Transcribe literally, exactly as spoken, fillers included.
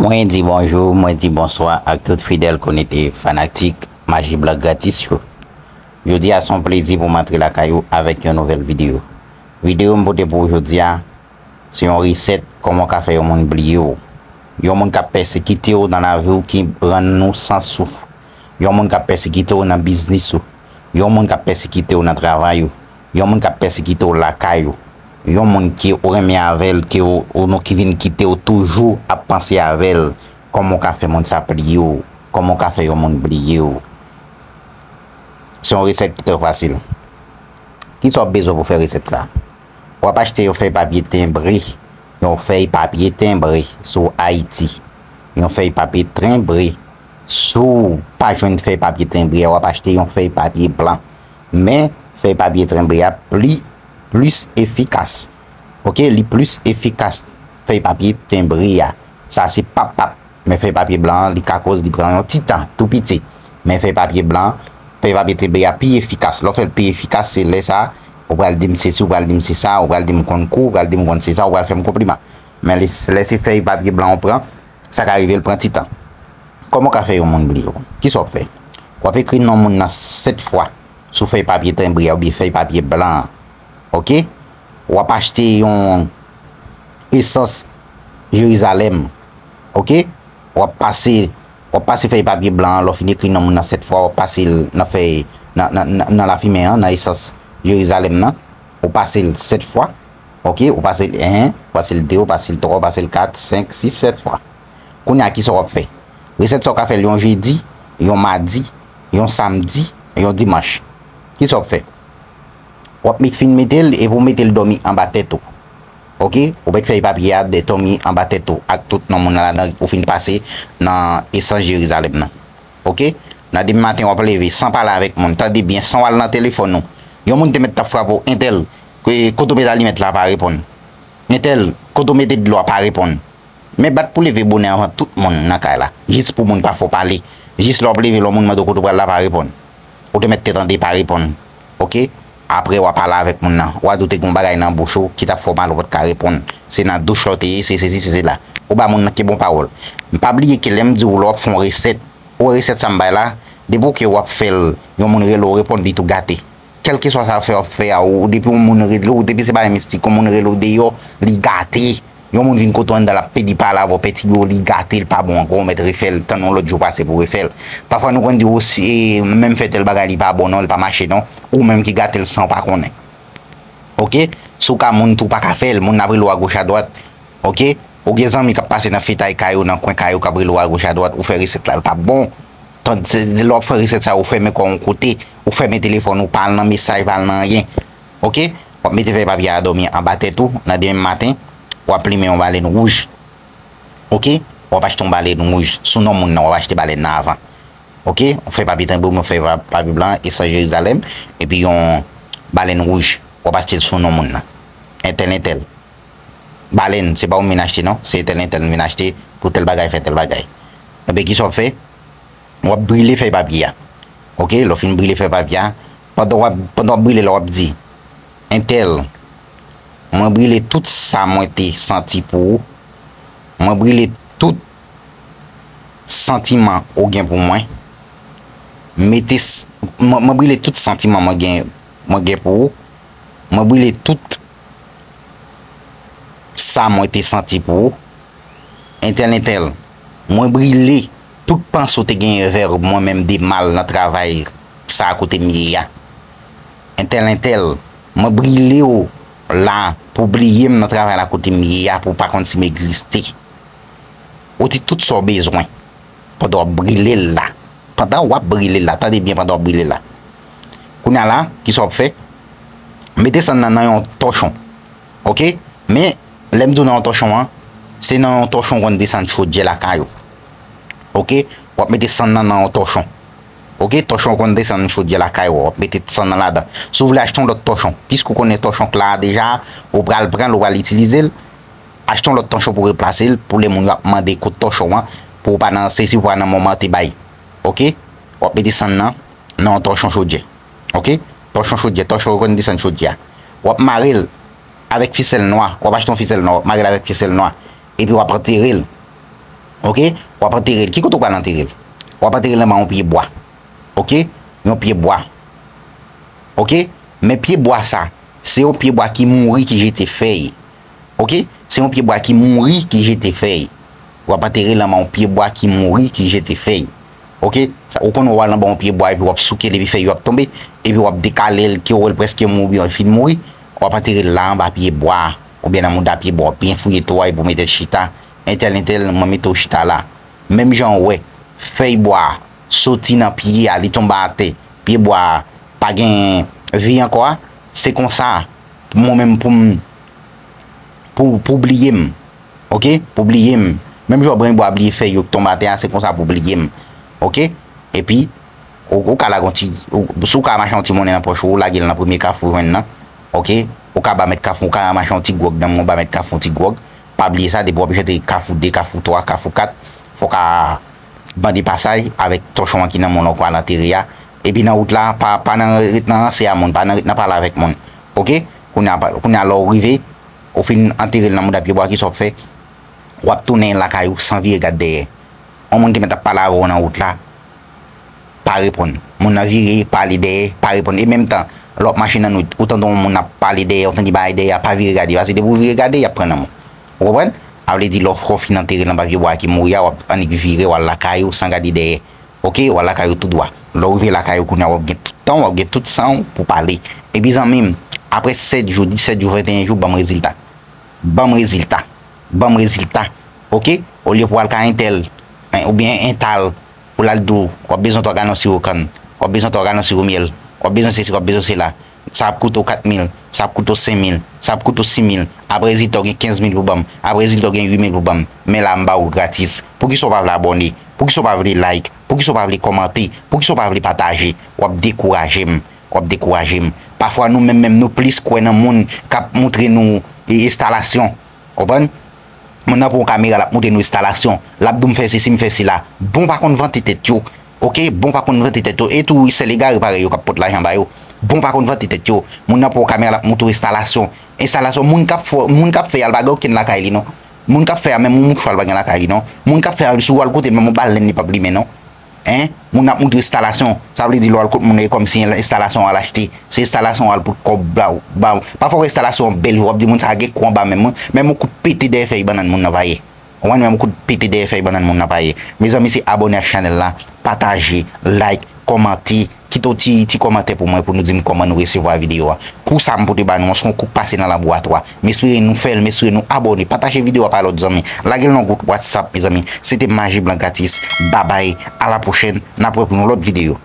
Mwen di bonjou, mwen di bonswa ak tout fidèl konekte fanatik Maji Blan Gratis yo. Jodi a se yon plezi pou m antre lakay ou avèk yon nouvèl videyo. Videyo m pote pou ou jodi a, se yon resèt kòman w ka fè yon moun bliye w. Yon moun k ap pèsekite w nan lavi w ki rann nou san souf. Yon moun k ap pèsekite w nan biznis ou. Yon moun k ap pèsekite w nan travay ou. Yon moun k ap pèsekite w lakay ou. Yon moun ke ou renmen avè l, ke ou, ou nou ki vin kite w toujou ap panse avè l. Kòman w ka fè moun sa bliye w? Kòman w ka fè yon moun bliye w? Se yon resèt ki trè fasil. Kisa w ap bezwen pou fè resèt sa? W ap achte yon fèy papye tenbre, yon fèy papye tenbre sou Ayiti. Yon fèy papye tenbre. Si w pa jwenn fèy papye tenbre a, w ap achte yon fèy papye blan. Men, fèy papye tenbre a pli, plis efikas. Oke, li plis efikas fèy papye tenbre a. Sa se pap pap. Men fèy papye blan an, li ka koz li pran yon ti tan, tou piti. Men fèy papye blan, fèy papye tenbre a pi efikas. Lè w fè l pi efikas, se lè sa, ou pral di m sesi, ou pral di m se sa, ou pral di m konn kou, ou pral di m konn se sa, ou pral fè m konpliman. Men lè, lè se fèy papye blan ou pran, sa ka rive l pran ti tan. Kòman w ka fè yon moun bliye w? Kisa w ap fè? W ap ekri non moun nan sèt fwa sou fèy papye tenbre a oubyen fèy papye blan an. Oke? W ap achte yon esans Jerizalèm. Oke? W ap pase, w ap pase fèy papye blan an, lè w fin ekri non moun nan sèt fwa, w ap pase l nan fèy, nan, nan, nan, nan lafimen an, nan esans Jerizalèm nan. Ou pase l sèt fwa. Oke? Ou pase l en, ou pase l de, ou pase l twa, ou pase l kat, senk, sis, sèt fwa. Kounye a, kisa w ap fè? Resèt sa w ka fè l yon jedi, yon madi, yon samdi, yon dimanch. Kisa w ap fè? W ap met, fin mete l, epi w mete l dòmi anba tèt ou. Oke? Ou mèt fèy papye a dòmi anba tèt ou ak tout non moun nan ladan ou fin pase nan esans Jerizalèm nan. Oke? Nan demen maten w ap leve san pale avèk moun. Tande byen, san w al nan telefòn ou. Yon moun te mèt t ap frape w, entèl, kote w mete alimèt la pa reponn. Entèl, kote w mete dlo a pa reponn. Men bat pou leve bonè anvan tout moun nan kay la. Jis pou moun pa fè w pale. Jis lè w ap leve, lè yon moun mande w kote w pral la pa reponn. Ou te mèt te tande pa reponn. Oke? Apre w a pale avèk moun nan. W a di w te gen yon bagay nan bouch ou ki t ap fè w mal ou pa t ka reponn. Se nan douch la w te ye, se sesi, se sela. Ou ba moun nan ke bon pawòl. Pa bliye ke lè m di w lè w ap fè yon resèt, ou wè resèt sa m bay la, depi w ke w ap fè l, yon moun rele w reponn li tou gate. Kèlkeswa sa fè w ap fè a, ou depi yon moun rele w, depi se bagay mistik, yon moun rele w deyò, li gate. Yon moun vin kote w anndan l ap pedi pale avè w, pètibe w, li gate, li pa bon ankò, ou mèt refè l, tann yon lòt jou pase pou refè l. Pafwa nou konn di w si menm fè tèl bagay li pa bon non, li pa mache non, ou menm ki gate l san w pa konnen. Oke? Si w ka moun tou pa ka fè l, moun nan ap rele w agoch adwat. Oke? Ou gen zanmi k ap pase nan fetay kay ou, nan kwen kay ou, k ap rele w agoch adwat, ou fè resèt la, l p ap bon. Tande, se lè w ap fè resèt sa, ou fèmen kò w yon kote, ou fèmen telefòn ou, pa al nan mesaj, pa al nan anyen. Oke? W ap mete fèy papye a dòmi anba tèt ou, nan demen maten, w ap limen yon balèn wouj. Oke? W ap achte yon balèn wouj. Sou non moun nan, w ap achte balèn nan avan. Oke? Yon fèy papye tenbre oubyen yon fèy pa-, papye blan, esans Jerizalèm, epi yon balèn wouj. W ap achte l sou non moun nan. Entèl, entèl. Balèn, se pa ou m vin achte non, se entèl, entèl m vin achte pou tèl bagay, fè tèl bagay. Enben, kisa w ap fè? W ap brile fèy papye a. Oke, lè w fin brile fèy papye a, pandan w ap, pandan w ap brile l la, w ap di, entèl, mwen brile tout sa mwen te santi pou ou. Mwen brile tout santiman ou gen pou mwen. Mete, s-, mwen, mwen brile tout santiman mwen gen, mwen gen pou ou. Mwen brile tout sa mwen te santi pou ou. Entèl, entèl, mwen brile tout panse w te genyen vè mwen menm de mal nan travay sa a kote m ye a. Entèl, entèl, mwen brile w la pou w bliye m nan travay la kote m ye a, pou w pa konn si m egziste. Ou di tout sa w bezwen pandan w ap brile l la. Pandan w ap brile l la, tande byen pandan w ap brile l la. Kounye a la, kisa w ap fè? Mete sann nan nan yon tòchon. Oke? Men, lè m di w nan yon tòchon an, se nan yon tòchon w konn desann chodyè lakay ou. Oke? W ap mete sann nan nan yon tòchon. Oke? Tòchon w konn desann chodyè lakay ou, w ap mete sann nan ladan. Si w vle achte yon lòt tòchon, piske w konnen tòchon k la a deja, ou pral pran l, ou pral itilize l, achte yon lòt tòchon pou replase l, pou lè moun yo ap mande kote tòchon an, pou w pa nan sesi, pou w pa nan moman te bay. Oke? W ap mete sann nan nan yon tòchon chodyè. Oke? Tòchon chodyè, tòchon yo konn desann chodyè a. W ap mare l avèk fisèl nwa. W ap achte yon fisèl nwa, w ap mare l avèk fisèl nwa. Epi w ap antere l. Ok? W ap antere l. Ki kote w pral antere l? W ap antere l anba yon pye bwa. Ok? Yon pye bwa. Ok? Men pye bwa sa, se yon pye bwa ki mouri, ki jete fèy. Ok? Se yon pye bwa ki mouri, ki jete fèy. W ap antere l anba yon pye bwa ki mouri, ki jete fèy. Ok? Sa, ou konn w al anba yon pye bwa epi w ap souke l epi fèy yo ap tonbe, epi w ap dekale l ke w wè l prèske mouri, oubyen l fin mouri, w ap antere l la anba pye bwa a, oubyen nan mouda pye bwa, w ap byen fouye twou a epi w mete l chita. Entèl, entèl, mwen mete w chita la. Menm jan w wè fèy bwa a soti nan pye a, li tonbe atè, pye bwa a pa gen vi ankò a, se konsa mwen menm pou m, pou, pou bliye m. Ok? Pou bliye m. Menm jan w brenn bwa bliye fèy yo k tonbe atè a, se konsa pou bliye m. Ok? Epi, ou, ou ka lage yon ti, ou, si w ka mache yon ti monnen nan pòch ou, ou lage l nan premye kafou w jwenn nan. Ok? Ou ka ba mèt kafou, ou ka mache yon ti gwòg nan men w, ba mèt kafou yon ti gwòg. Pa bliye sa, depi w ap jete kafou de, kafou twa, kafou kat, fò w ka mande pasaj avèk tòchon an ki nan men w la, ou ka al antere a. Epi nan wout la, pa, pa nan ret nan ranse a moun, pa nan ret nan pale avèk moun. Ok? Kounye a, pa- kounye a, lè w rive, ou fin antere l nan mouda pye bwa, kisa w ap fè? W ap tounen lakay ou san vire gad dèyè. Yon moun te mèt ap pale avè w nan wout la, pa reponn. Moun nan vire, pale dèyè, pa reponn. E menm tan, lè w ap mache nan nwit, ou tande yon moun ap pale dèyè, ou tande bagay dèyè a, pa vire gade, paske depi w vire gade, y ap pran nan men w. Ou konprann? A vle di, lè w fin antere l anba pye bwa a ki mouri a, w ap annik vire, w al lakay ou san gade dèyè. Ok, w al lakay ou tou dwa. Lè w rive lakay ou kounye a, w ap gen tout tan, w ap gen tout san w pou pale. Epi zanmi m, apre sèt jou, disèt jou, venteyen jou, ban m rezilta. Ban m rezilta. Ban m rezilta. Ok? Olye pou w al ka entèl, en, oubyen ental, pou l al di w, w ap bezwen twa galon siwo kann, w ap bezwen twa galon siwo myèl, w ap bezwen sesi, w ap bezwen sela. Sa ap koute w kat mil, sa ap koute w senk mil, sa ap koute w sis mil. Apre rezilta w gen kenz mil pou ban m, apre rezilta w gen uit mil pou ban m. Men la, m ba w gratis. Poukisa w pa vle abòne? Poukisa w pa vle like? Poukisa w pa vle kòmante? Poukisa w pa vle pataje? W ap dekouraje m. W ap dekouraje m. Pafwa nou menm menm nou plis kwè nan moun k ap montre nou e, enstalasyon. Konprann? Moun nan pran yon kamera, l ap montre nou enstalasyon. L ap di w m fè sesi, m fè sela. Bon pa konn vante tèt yo. Ok? Bon pa konn vante tèt yo. E tou, sèl egare parèy yo k ap pot lajan ba yo. Bon pa konn vante tèt yo. Moun nan pran yon kamera, l ap montre w enstalasyon. Enstalasyon, moun k ap fè, moun k ap fè a, l pa gen okenn lakay li, non. Moun k ap fè a, menm yon mouchwa, l pa gen lakay li, non. Moun k ap fè a, si w al kote l, menm yon bal lenn li p ap limen, non. En? Moun ap montre enstalasyon. Sa vle di lè w al kot moun, e kòmsi enstalasyon w al achte. Se enstalasyon w al pou kòb ba w, ba w. Pafwa w wè enstalasyon an bèl, w ap di moun sa a gen kou anba menm, wi. Menm yon kout pete dèyè fèy bannann moun nan pa ye. Ou konprann? Menm yon kout pete dèyè fèy bannann moun nan pa ye. Mezanmi, se abòne ak chanèl la, pataje, like, kòmante, kite yon ti, ti kòmantè pou mwen pou nou di m kòman nou resevwa videyo a. Kou sa m pote ba nou an, se yon kou k pase nan laboratwa. M espere nou fè l, m espere nou abòne, pataje videyo a pa lòt zanmi. Lage l nan gwoup WhatsApp, mezanmi. Se te Maji Blan Gratis. Babay, a la pwochèn, n ap wè pou yon lòt videyo.